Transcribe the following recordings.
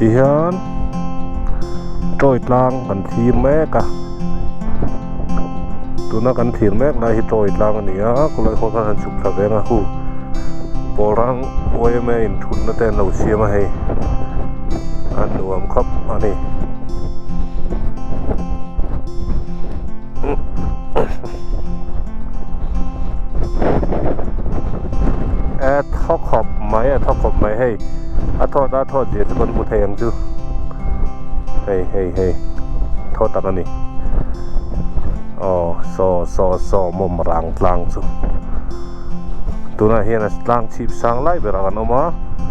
Tihian Tawi tlang kan thlir mek a tuna kan thlir mek lai hi Tawi tlang a ni a khawlai khaw khan han chhuk thla veng a hu pawl rang yma in thutna te an lo siam a hei a nuam khawp a ni. E thaw khawp mai a thaw khawp mai hei a thawt a thawt zia chu kan hmu thei ang chu hei hei hei thaw tak a ni aw saw saw saw mawm rang tlang chu tunah hian a tlang chhip sang lai berah kan awm a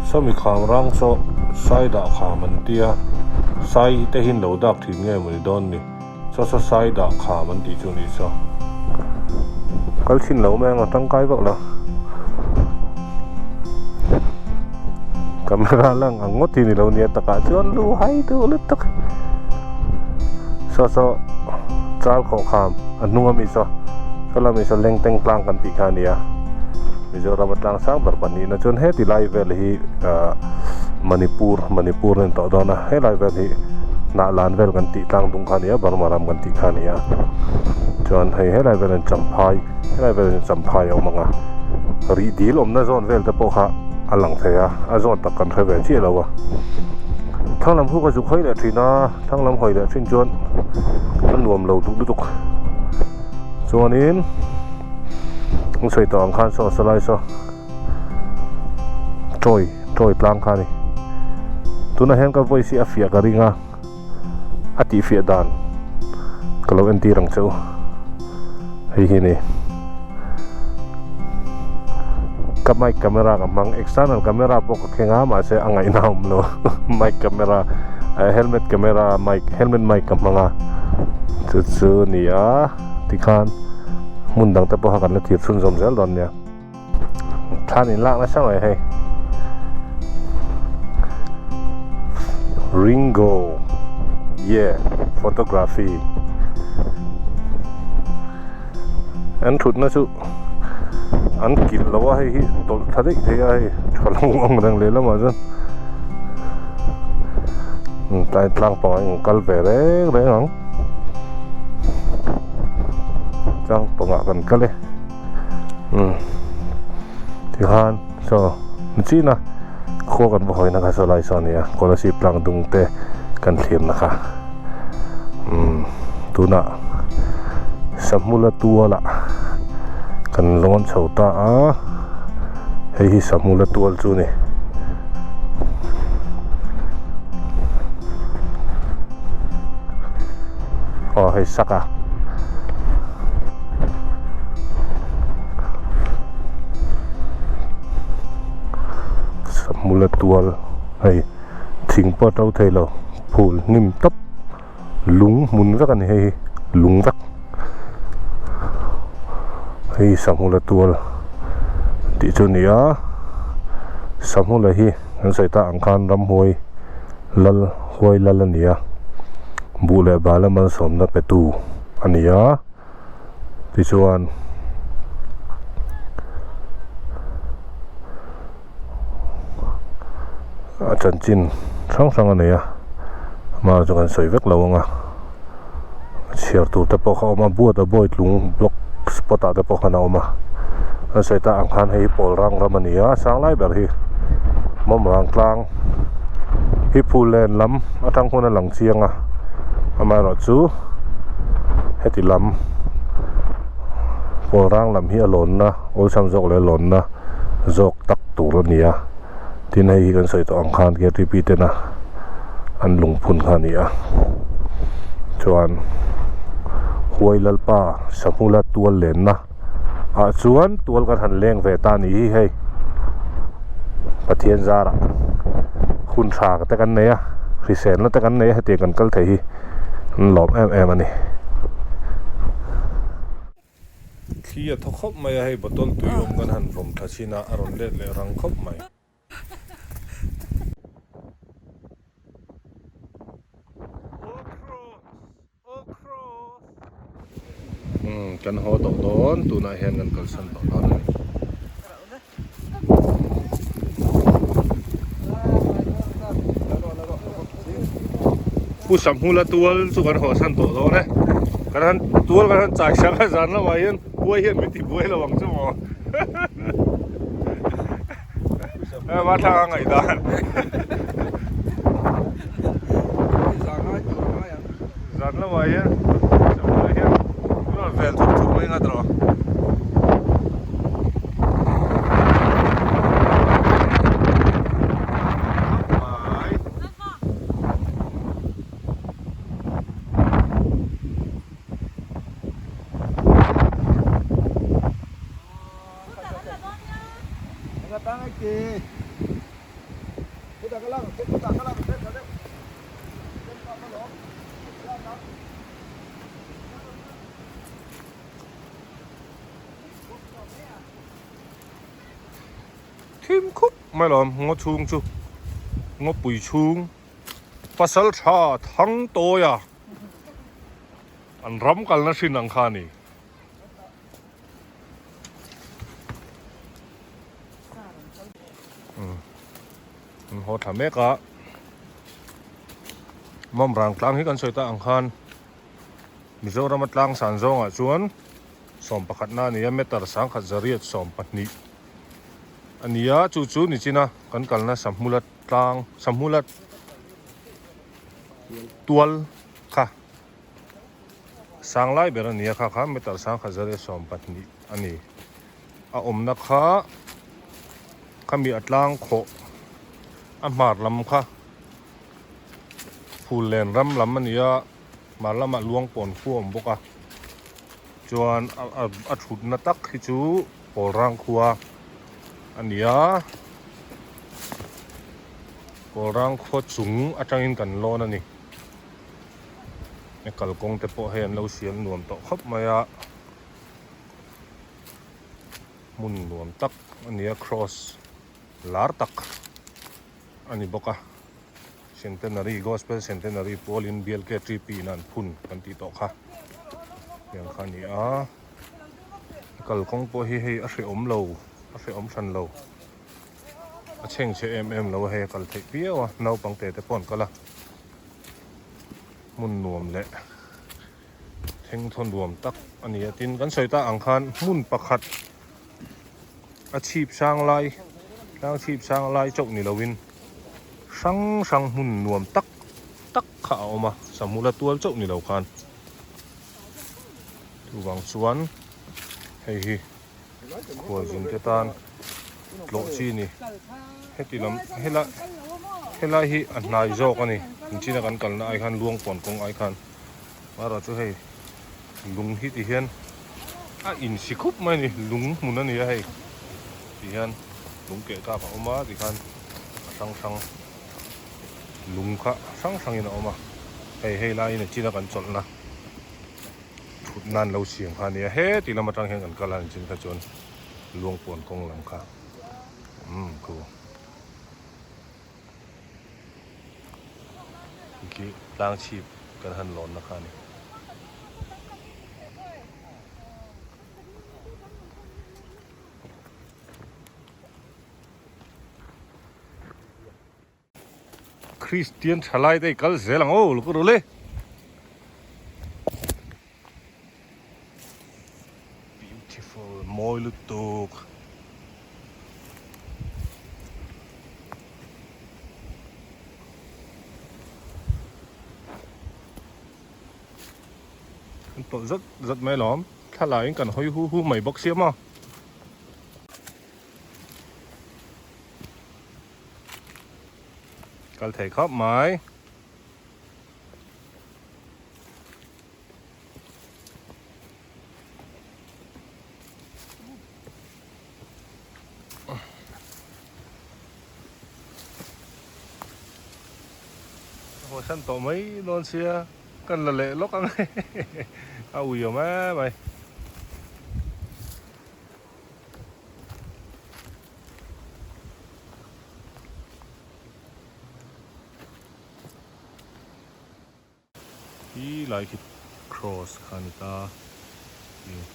sawmi kham rang saw sai dah kham an tia sai te hi an lo dak thin nge mawni dawn ni. Chaw saw sai dah kham an tih chu ni saw. Kal chhin lo mai ang a tangkai vak lo. Camera lang ang ngawt hi ni lo nia takah chuan lu hai deuh let tak. Saw saw chal khawh kham a hnung ami saw saw lami saw leng teng tlang kan tih kha a nia. Mizoram a tlang sang ber pahnihna chuan heti lai vel hi ah Manipur Manipur a ni tawh dawn a helai vel hi hnah lan vel kan tih tlang dung kha a ni a Burma ram kan tih kha a ni a chuan hei helai vel hian Champhai helai vel hian Champhai a awm ang a rih dil awmna zawn vel te pawh kha a lang thei a a zawn tak kan hre ve chiah lo a thlang lam hu ka zuk hawi leh thin a thlang lam hawi leh thin chuan a nuam lo duh lutuk chuanin an sawi tawh ang khan saw sawlai saw Tawi tawi tlang kha a ni tunah hian ka voice hi a fiah ka ring a a tih fiah dan ka lo entir ang che u hei hi a ni ka mic camera ka hmang external camera pawh ka kheng a mahse a ngaihna a awm lo mic camera helmet camera mic helmet mic ka hmang a chu chu a ni a tikhan hmun dang te pawh kha kan la thir chhunzawm zel dawn nia. Thlan in lak nasa mai hei Ringo yeah photography an thutna chu an kilh lo a hei hi tawlh thla daih thei a hei tha lo ang reng lehlamah chuan tlai tlang pangah in kal ve reng reng ang tlang pangah kan kal e. umm tikhan saw chin a khua kan va hawina kha saw lai saw a ni a scholarship tlang dung te kan thlirna kha umm tunah sahmula tualah kan lawn chho ta a hei hi sahmula tual chu a ni. Aw hei sak a. Hmula tual hei thing pawh a to thei lo phul hnim tawp lung hmun vek a ni hei hi lung vek hei sahmula tual tih chu a ni a sahmula hi an sawi tak ang khan ramhuai lal huai lal a ni a buh leh bala malsawmna petu a ni a tichuan a chanchin hrang hrang a nei a amah chu kan sawi vek lo ang a chhiar tur te pawh kha a awm a buat a bawi tlung block spot ah te pawh khan a awm a an sawi tak ang khan hei hi pawl rang ram a ni a sang lai ber hi mawm rang tlang hi phul len lam atang hun a lang chiang a amaherawhchu heti lam pawl rang lam hi a lawnna awlsam zawk leh a lawnna zawk tak tur a ni a tin hei hi kan sawi tawh ang khan ktp tena an lungphun kha a ni a chuan huai lalpa sahmula tual lenna ah chuan tual kan han leng ve ta a ni hi hei Pathian zarah hun tha te kan nei a hriselna te kan nei a hetiang kan kal thei hi an lawm em em a ni. Thli a thaw khawp mai a, hei bottle tui awm kan han vawm tha chin a, a rawn let leh rang khawp mai. Umm kan haw tawh dawn tunah hian kan kalsan tawh dawn a ni. Pu Samhmula tual chu kan haw san tawh dawn e. Kan han tual kan han chai sak a zan lamah hian buai hian min ti buai lo ang chu maw. Hema thlang a ngaih dan. Zan lamah hian Samhmula hian min rawn vel thuk thuk mai ngat rawh. Thim khup mai lawm ngaw chhung chu ngawpui chhung pasal tha thang tawi a an ram kalna hrin ang kha a ni. An haw thla mek a Mawmrang tlang hi kan sawi ta ang khan Mizorama tlang san zawngah chuan 11 na a ni a, meter 1112 a ni a, chu chu nichina kan kalna Sahmula tlang, Sahmula tual kha sang lai ber a ni a, kha kha meter 1120 a ni. A awmna kha khami a tlang khawh a hmar lam kha phul len ram lam a ni a. Hmar lamah luang pawn khu a awm bawk a chuan a thutna tak hi chu pawl rang khua a ni a pawl rang khua chung atangin kan lawn a ni he kalkawng te pawh hei an lo siam nuam tawh khawp mai a hmun nuam tak a ni a cross lar tak a ni bawk a. Centenary Gospel Centenary pualin BLKTP in an phun kan tih tawh kha tiang kha a ni a kalkawng pawh hi hei a hrehawm lo a hrehawm hran lo a chhengchhe em em lo a hei a kal theih viau a naupang te te pawh an kal a hmun nuam leh thengthaw nuam tak a ni a tin kan sawi tak ang khan hmun pakhat a chhip sang lai tlang chhip sang lai chauh ni lovin hrang hrang hmun nuam tak tak kha a awm a samula tual chauh ni lo khan chuvang chuan hei hi khualzin te tan tlawh chi a ni heti lam helai helai hi a hnai zawk a ni inchina kan kalna ai khan luangpawn kawng ai khan. Erawh chu hei lung hi ti hian a insi khup mai a ni lung hmun a ni a hei ti hian lung keh kak a awm a ti khan a hrang hrang lung kha hrang hrang in a awm a hei hei laiin a chin a kan chawlhna thut nan lo siam kha a ni a heti lam atang hian kan kal a ni chin kha chuan luangpuan kawng lam kha umm khu. Khi tlang chhip kan han lawn na kha a ni. Kristian thalai te i kal zel ang aw luk ru le. Beautiful mawi lutuk. An tawlh zat zat mai alawm thlalaiin kan hawi hu hu mai bawk sia maw. Kal thei khawp mai. Haw san tawh mai dawn sia kan la leh lawk ang a ui awm em mai. Hi lai khi cross kha a ni ta ih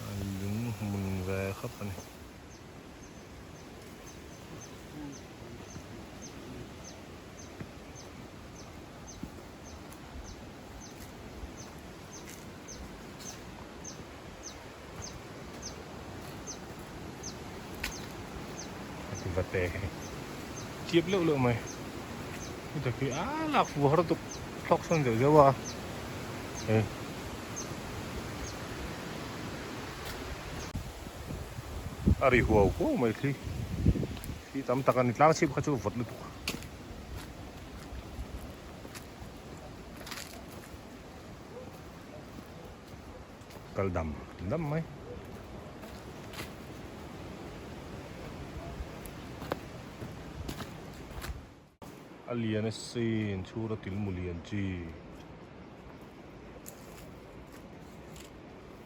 a lung hmun ve khawp a ni. vate hei chip leuh leuh mai heta khi a lak fu har tuk thlawk sawn zeuh zeuh a hei. A ri huau huau mai thli thli tam tak a ni tlang chhip kha chu vawt lutuk. Kal dam dam mai. A lian a sin chhura tilmu lian chi.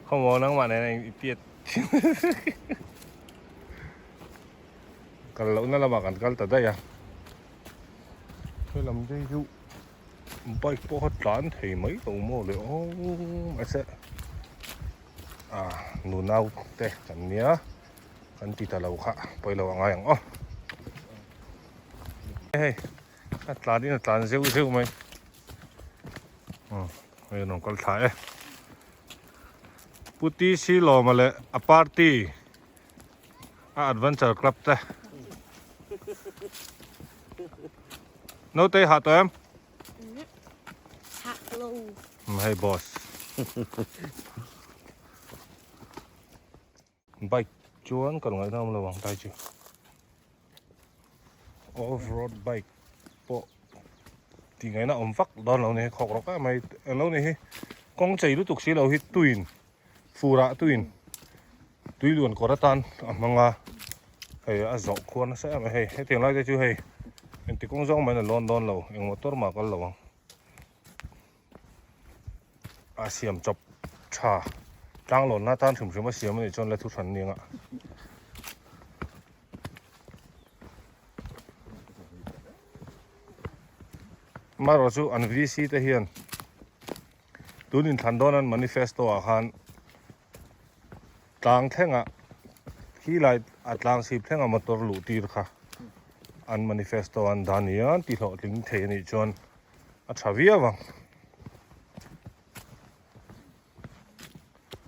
Khawmaw nangmah nen a i tiat kal lohna lamah kan kal ta daih a. Helam te hi chu bike pawh kha tlan thei mai lo maw le aw mahse ah nunau te kan nia kan ti ta lo kha pawilo a ngai ang aw. Hei a tlan in a tlan zeuh zeuh mai hei a rawn kal thla e Pu TC Lawma leh a party a adventure club te naute i hah tawh em? Hah lo. Hei boss. Bike chuan kal ngaihna awm lo ang tai chu off road bike pawh tih ngaihna awm vak dawn lo ni khawk rawk em mai eng lo ni hi kawng chei lutuk si lo hi tuin fur ah tuin tui luan kawr atan a hmang a hei a zawh khuar nasa em a hei hetiang lai te chu hei engti kawng zawng mai in a lawn dawn lo eng motor mah kal lo ang. A siam chawp tha tlang lawnna atan hrim hrim a siam a nih chuan la thu hran ning a. Amaherawh chu an VC te hian tun inthlan dawn an manifesto ah khan tlang thlengah khi lai a tlang chhip thlengah motor luh tir kha an manifesto an dah nia an tihlawhtling thei a nih chuan a tha viau ang.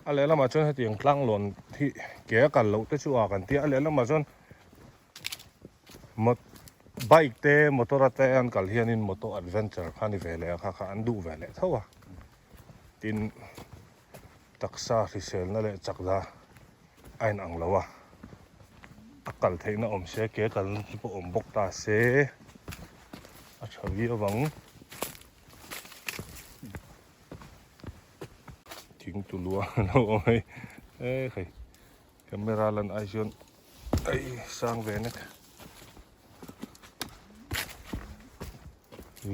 A lehlamah chuan hetiang tlang lawn hi ke a kal loh te chu a kan tia a lehlamah chuan bike te motor a te an kal hianin motor adventure kha ni ve leh a kha kha an duh ve leh tho a tin taksa hriselna leh chakna a inang lo a a kal theihna awm se ke kalna te pawh awm bawk ta se a tha viau ang thing tulu a lo awm hei e hei camera lan ai chuan ei sang ve nek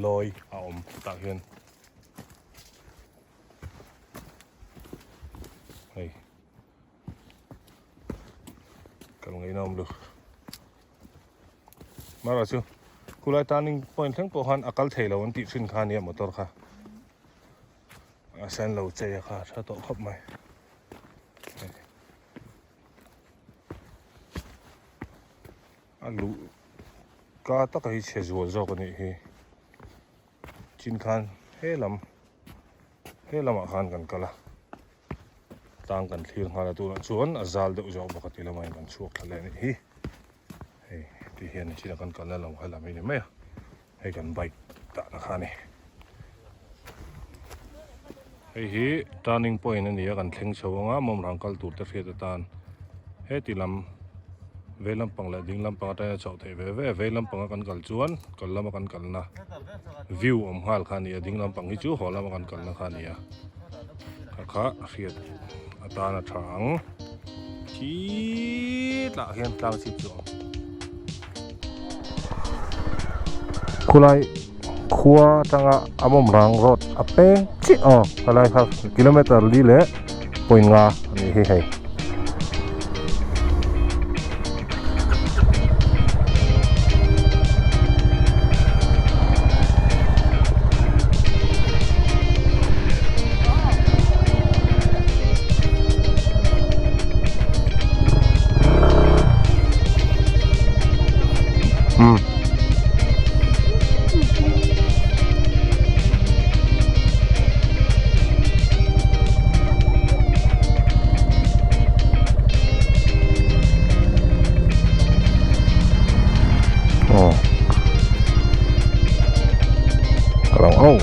lawi a awm tah hian. Hei kal ngaihna awm lo mara chu khulai turning point thleng pawh khan a kal thei lo an tih thin kha ania motor kha a sen lo chei a kha tha tawh khawp mai a luh ka taka hi chhe zual zawk a nih hi. Chin khan he lam he lamah khan kan kal a tlang kan thlir nghal a tunah chuan a zal deuh zawk bawk a ti lamah hian kan chhuak thla leh a nih hi hei ti hian chin a kan kalna lam kha lam hi ni mai a hei kan bike dahna kha a ni hei hi turning point a ni a kan thleng chho ang a mawmrang kal tur te hriat atan heti lam. Vei lampang leh ding lampang atangin a chhoh theih ve ve. Vei lampanga kan kal chuan kal lama kan kalna view awm nghal kha a ni a, ding lampang hi chu haw lama kan kalna kha a ni a. Kha kha hriat atan a tha ang. Khitah hian tlang chhip chu a awm. Khulai khua atanga a mawm rang road a peng chiah aw helai kha kilometer li leh point nga a nih hi hei. Ang aw.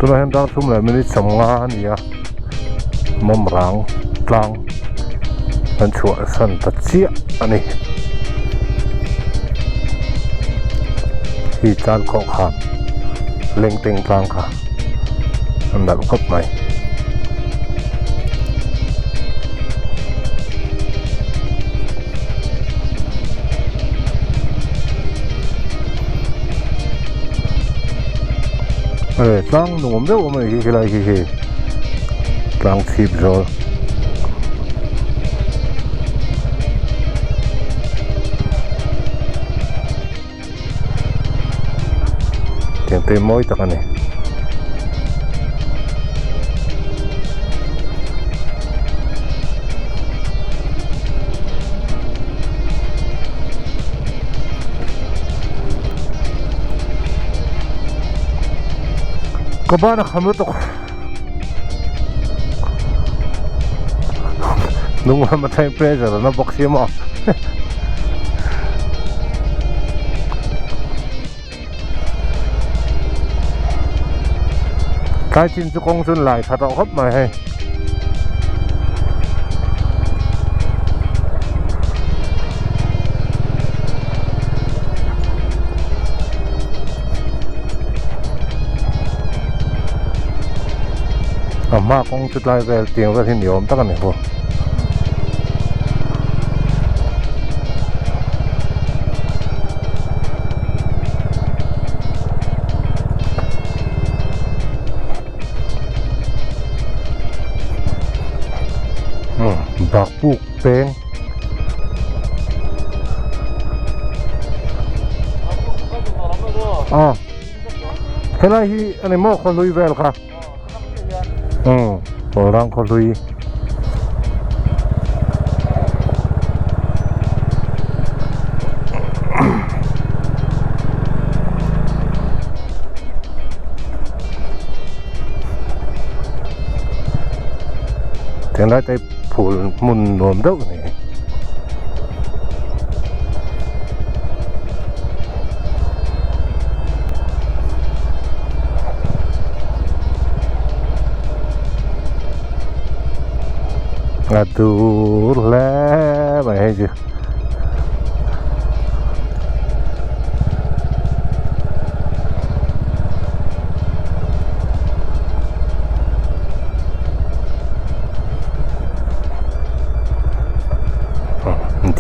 Tunah hian dar thum leh minute 50 a ni a mawmrang tlang an chhuah san ta chiah a ni hi chan khawh khan lengteng tlang kha a nalh khawp mai. Tlang nuam deuh awm a ni khi khilai khi khi tlang chhip zawl. Tiang te mawi tak a ni. Ka ban a kham lutuk. Nung lam atangin pressure a na bawk si maw. Tlai chin chu kawng chuan lai tha tawh khawp mai hei. A hma kawng chu tlai vel tiang vel hi ni awm tak a ni ho. Bakpuk peng. A helai hi a ni maw khawhlui vel kha umm Pawlrang khawhlui. Tiang lai te hi phul hmun nuam deuh a ni. A dur hle mai hei chu.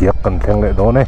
Diak kan thleng leh dawn e.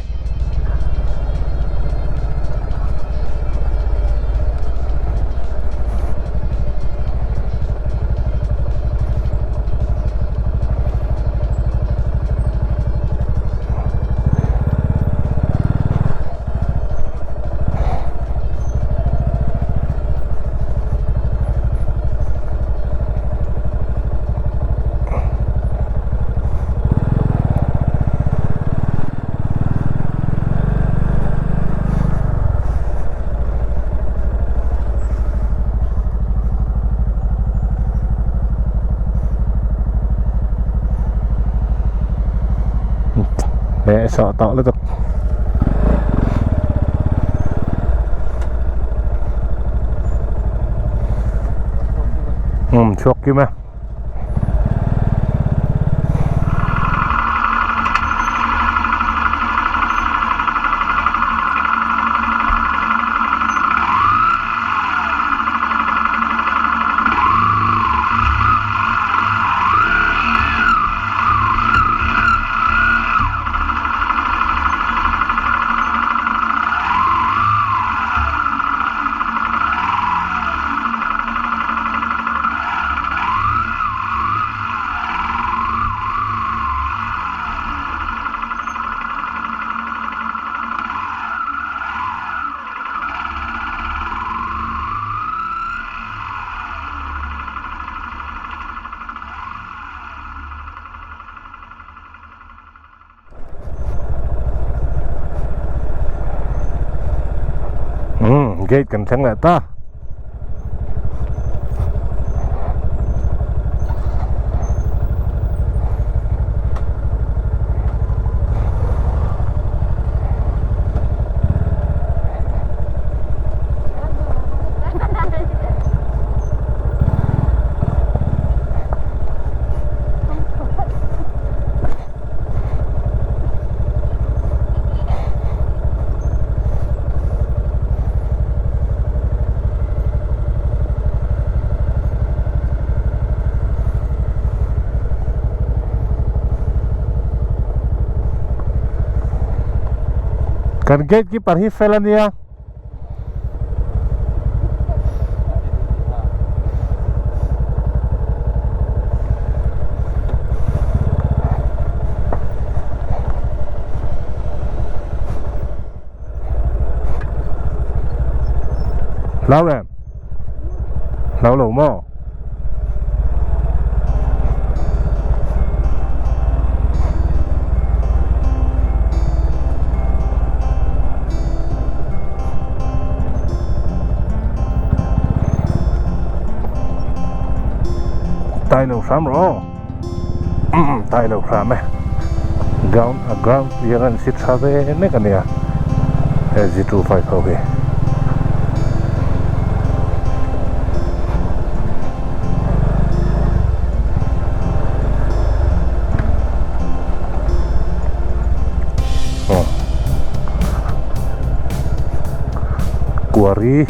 Nè sợ tọ liên tục Ừ, chuộc kim à Umm gate kan thleng leh ta. Kan gate keeper hi fel a nia. Hlau em? Hlau lo maw? Tai lo hram rawh aw. Tai lo hram e. Ground a ground clearance hi tha ve nek a nia he G 25 ho hi. Quarry.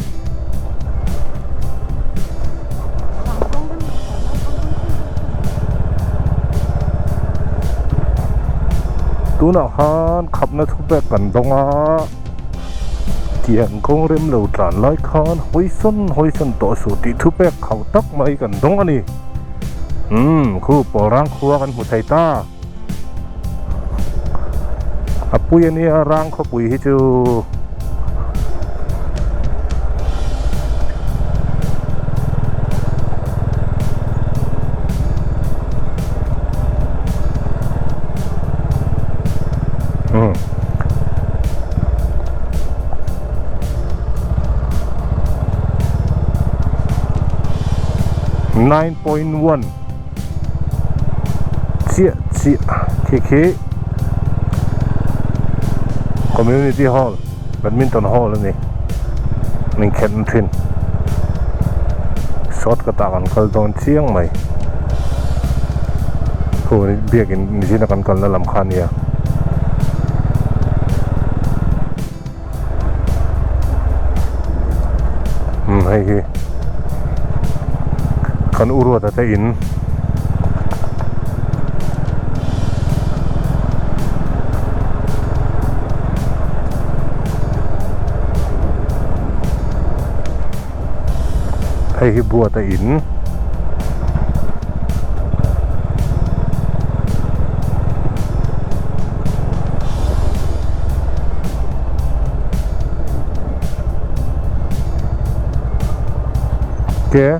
Tunah khan khapna thu pek kan dawng a tiang kawng rem lo tlan lai khan hawi sawn hawi sawn tawh suh tih thu pek khauh tak mai kan dawng a ni umm khu pawl rang khua kan hmu thei ta a pui a nia rang khawpui hi chu. 9.1 chiah chiah khi khi community hall badminton hall a ni min khelh thin shortcut ah kan kal dawn chiang mai khu biakin zina kan kalna lam kha a nia. Umm hei hi kan u ruata te in hei hi buata in. Ke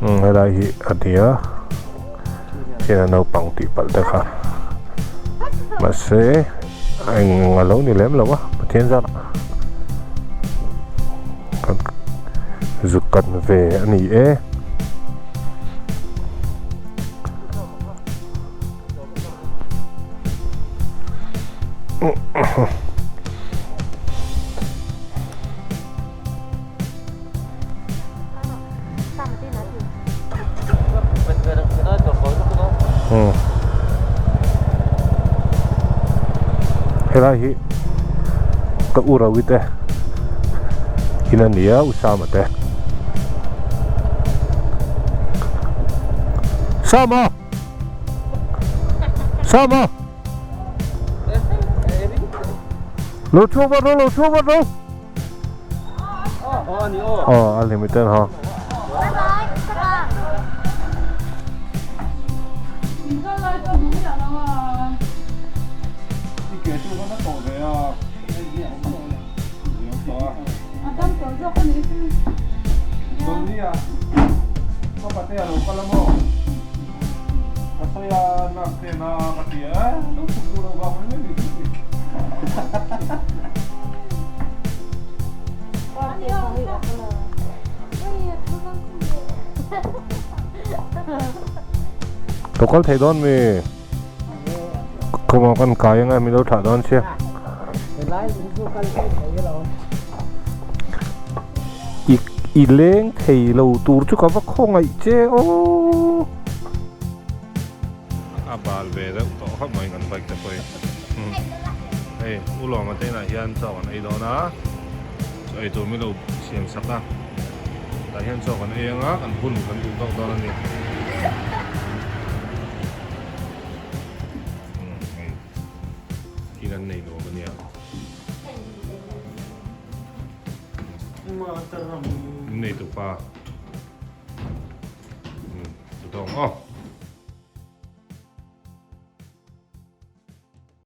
umm helai hi a nia heng a naupang tih palh te kha mahse a eng a lo ni lem lo a Pathian zat zuk kan ve a ni e. Helai hi ka u Rawit e in a nia u Sama te Sama Sama Lo chhuak vat rawh lo chhuak vat rawh. Aw a limited ha. Lo kal thei dawn mi kawngah kan kai anga mi lo thlah dawn sia i i leng thei lo tur chu ka va khawngaih che aw. A bal ve deuh tawh khawp mai kan bike te pawh hi hei u lawma te inah hian chaw kan ei dawn a chaw ei tur min lo siam sak a tah hian chaw kan ei anga kan hun kan duh tawk dawn a ni. In nei tu pa. Duh tawk ang aw.